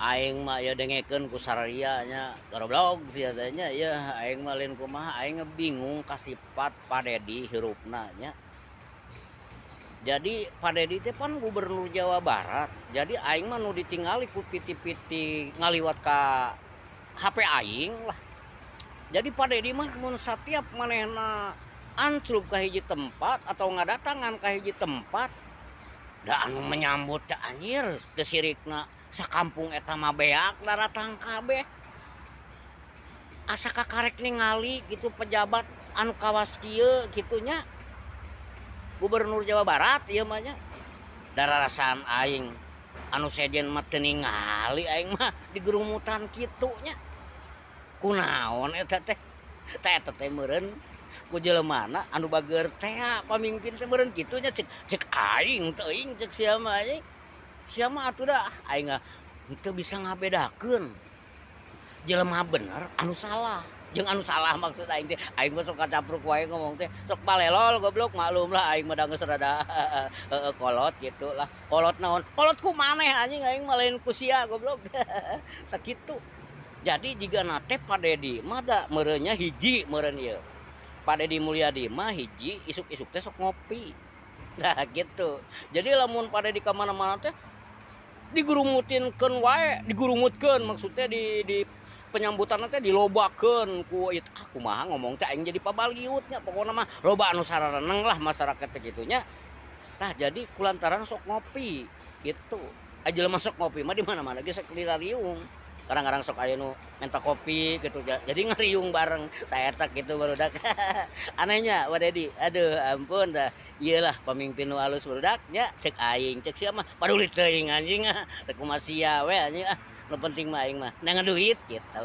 Aing mah ya dengekeun ku sararia nya goblok sia teh nya yeuh aing mah lain kumaha aing bingung ka sifat Pak Dedi hirupna nya. Jadi Pak Dedi teh pan gubernur Jawa Barat, jadi aing mah nu ditingali ku piti-piti ngaliwat ka HP aing lah. Jadi Pak Dedi mah mun satiap manehna ancrub ka hiji tempat atau ngadatangan ka hiji tempat, da anu menyambut teh anjir teu sirikna sakampung eta mah beak daratang kabeh. Asa kakarek ningali gitu pejabat anu kawas kieu kitu nya. Gubernur Jawa Barat ieu mah nya. Dararasaan aing anu sejen mah teu ningali aing mah digerumutan kitu nya. Kunaon eta teh? Tah eta teh meureun ku jelemana anu bageur teh pamimpin teh meureun kitu nya cek cek aing teuing cek sia mah anjing. Sia mah atuh dah aing mah teu bisa ngabedakeun jelema bener anu salah. Jeung anu salah maksud aing teh aing mah sok kacapruk wae ngomong teh sok balelol goblok maklum lah aing mah da geus rada heeh kolot gitu lah. Kolot naon? Kolot ku maneh anjing aing mah lain ku sia goblok. Tah kitu. Jadi jigana teh Pak Dedi mah da meureun nya hiji meureun ieu. Pak Dedi Mulyadi mah hiji isuk-isuk teh sok ngopi. Nah gitu. Jadi lamun Pak Dedi ka mana-mana teh digurumutinkeun wae, digurumutkeun maksudnya di penyambutan teh dilobakeun ku ieu ah kumaha ngomong teh aing jadi pabaliut nya pokona mah loba anu sarareneng lah masyarakat teh kitu nya. Tah jadi kulantaran sok ngopi gitu. Ai jelema sok ngopi mah di mana-mana ge sok lirariung. Kadang-kadang sok aya nu minta kopi gitu jadi ngariung bareng tah eta kitu barudak. Anehnya Pak Dedi, aduh ampun dah. Ieu lah pamimpin nu alus barudak nya cek aing cek sia mah paduli teuing anjing ah rek kumaha sia we anjing ah. Nu penting mah aing mah neangan duit gitu.